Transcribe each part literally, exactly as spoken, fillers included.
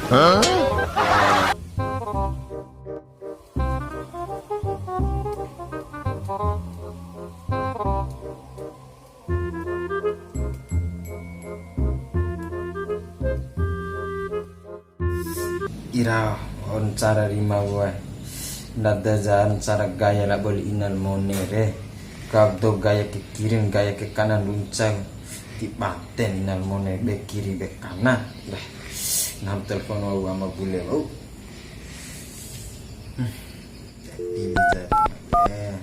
Ira, wa'u ncara rima wa'u. Ndada ja ncara gaya labo li inal mone re. Kabdo gaya ke kiri, gaya ke kanan, lunca. Ti baden inal mone be kiri be kanan. Dah, nam telepon wa'u ama bule wa'u. Hmm. Jadi, jadi. Eh.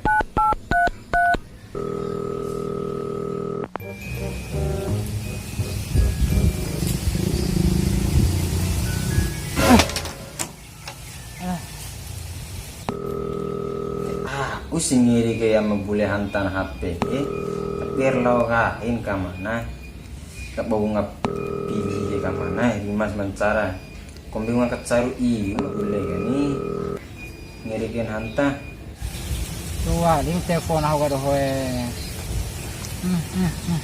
Ah, aku sendiri kayak membule hantan H P, eh. Tapi erlo kain kamana? Tak bau ngap pilih kamana? Rimas mancara. Kombi wunga kacaru iu ma bule kani. Ngeri kain hanta. Tua, ling telepon aku ka doho e. Hmm, hmm, hmm.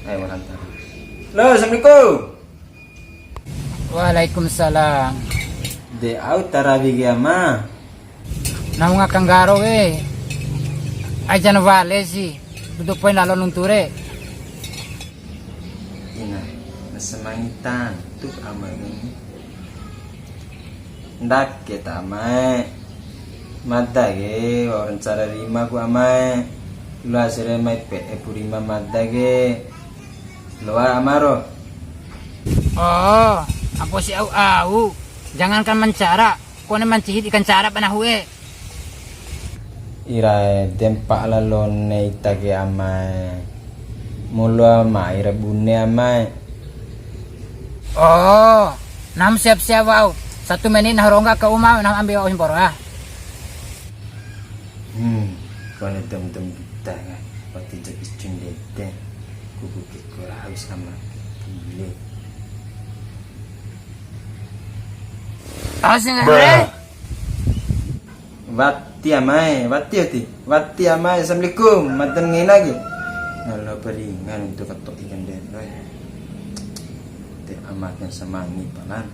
Ayo, hanta. Halo, assalamualaikum. Waalaikumsalam. De au tarawi ke ama. Nahu ngaha nggaro ke. Aina wale si. Duduk poin lalo nuntu re. Ina, na semangi tantu ama ini. Ndake ta amae. Mada ke, wa'ur ncara rima ku amae. Loa si re mai pe'e pu rima mada ke. Loa ama ro. Oh, ampo si au-au. Jangankan mancara, kone mancihi di kancara ba nahu e. Irae, dempa ala lone ita ke amae. Mulo amae, ira bune amae. Oh, nahu ma siap-siap wa'u. Satu menit nahu rongga ke uma, nahu ambil wa'u himporo ah. Hmm, kone dom-dom kita kan. Waktu jadi cundete. Kuku kekor haus sama bule. Awas ya, Bre. Wati amae, wati ati. Wati amae, assalamualaikum. Mada ngena ke. Nalo peringan untuk ketok ikan dendro. Te amatnya semangi palan.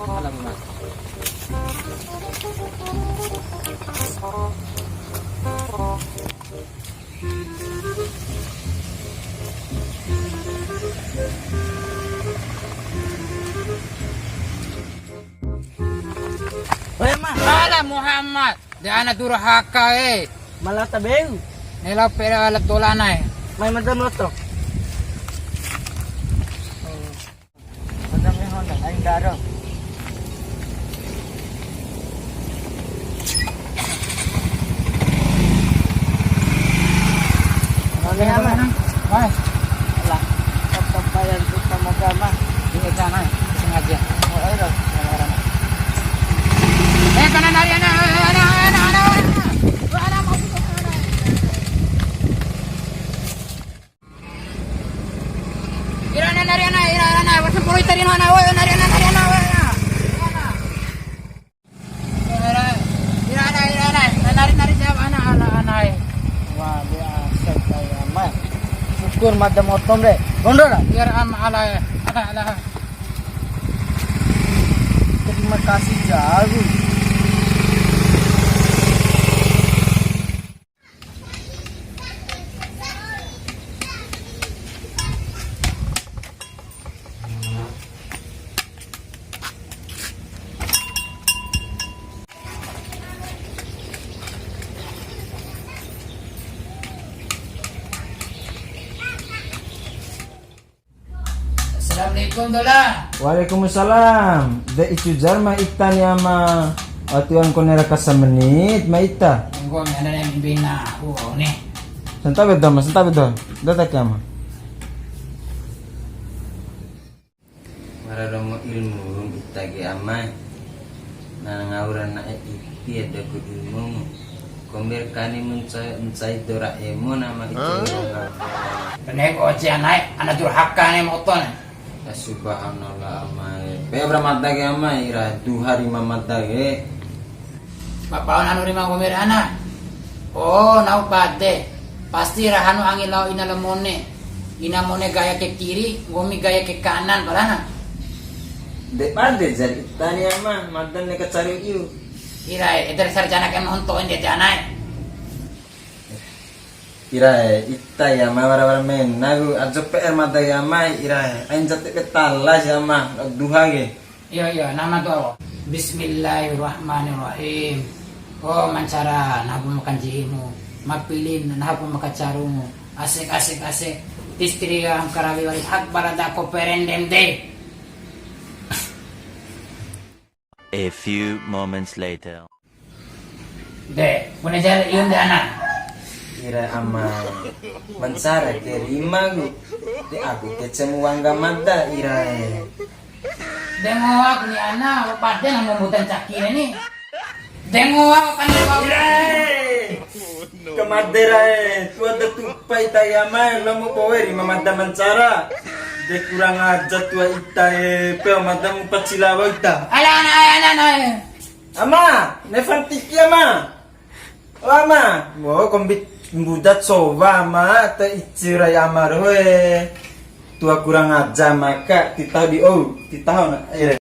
Alamak. Weh, Mas. Ala Muhammad, de ana durhaka e. Malah tabeu. Nela pera ala tolana e. Mai madam loto. Madam ni Honda, aing daro. Oke, aman. Baik. Lah, tetap bayar utama agama. Ini sana, sengaja. Oh, ayo dong. Eh, kanan hari, anak, anak, anak, anak, anak. Anak, masuk ke sana. Ira ana, nari ana, ira ana, wasan polo ita ri ana, woi, nari ana, nari ana, woi, ana. Ira ana, ira ana, nari, nari, jawab ana, ana, ana, eh. Wah, dia aset kayak aman. Syukur mada motom deh. Gondol lah. Biar am ala, eh. Ala, ala. Terima kasih, jago. Assalamualaikum, Dola. Waalaikumsalam. De icu jar ma ita ni ama. Atuan kone raka samenit ma ita. Enggak, ada yang bina aku kau nih. Santabe do, Mas, santabe do. Do ta ke ama. Wara romo ilmu ita ke ama. Na ngaura na e iti ada ku ilmu. Kombi ra kani mu ncai, ncai dou ra emo nama itu. Ne'e ko oce anae, ana durhaka ne moto ne. Ya, subhanallah, amae. Pe bra mada ke, amae, ira duha rima mada ke. Bapau nanu rima nggomi re ana. Oh, nahu bade. Pasti ra hanu angi lao ina la Mone. Ina Mone gaya ke kiri, nggomi gaya ke kanan, pala na. De bade jari ita ni ama, mada ne'e kacaru iu. Ira, ede sarjana ke nonton de jana e. Ira, ita ya, ma wara-wara mena ku, ajo P R mada ya, ma, ira, ain jate betala ya, ma, duha ke. Iyo, iyo, nama doa. Bismillahirrahmanirrahim. Oh, ma ncara, nahu pu ma kancihimu. Ma pilin, nahu pu ma kacarumu. Asik, asik, asik. Tistri yang karawi wali hak barada ko perendem de. A few moments later. De, bune jara iun de ana. Ira ama, ma ncara ke rima ku. De aku kecemu wangga mada ira e. De ngoa ku ni ana, lo pade na membutan caki re ni. De ngoa ku kan ni wau. Ira e. Ke made ra e, tua de tupa ita ya ma, lo mo boe rima mada ma ncara. De kurang ajar tua ita e, peo mada mu pacilawa ita. Ala ana, ana, ana, ana. Ama, ne'e fantiki ama. O ama, mo kombi mbuda cowa ama, ta ici rai ama roe. Tua kurang aja maka titaho di ou, titaho na. Ire.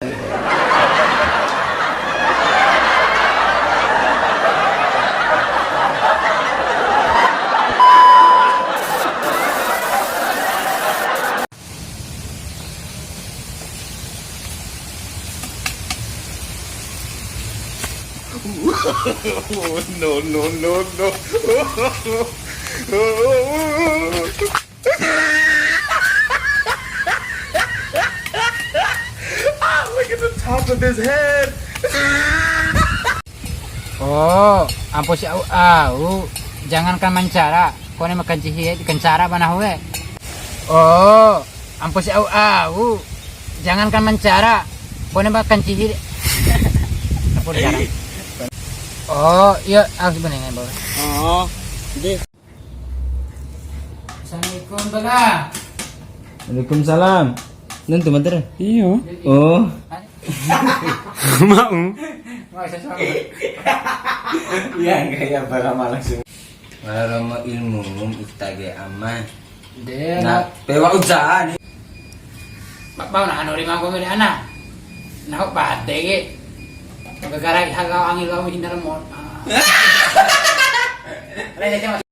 No, no, no, no. Ah, look at the top of his head. Oh, ampo si au-au, jangankan ma ncara, kone ma kancihi di kancara ba nahu e. Oh, ampo si au-au, jangankan ma ncara, kone ma kancihi. Ampo jarang. Oh, iya, harus benar, Bang. Oh, di. Assalamualaikum, Bala. Waalaikumsalam. Nuntu mater? Iyo. Oh. Mau. Mau sesuatu. Iya, enggak ya, Bala malah sih. Wala romo ilmu ita ge ama. De, na, na, pewa ujan. Ba-, bau na anu rima nggomi re ana. Nahu bade ke. Gara-gara iha lao angi lao hina remon. Re, re, re.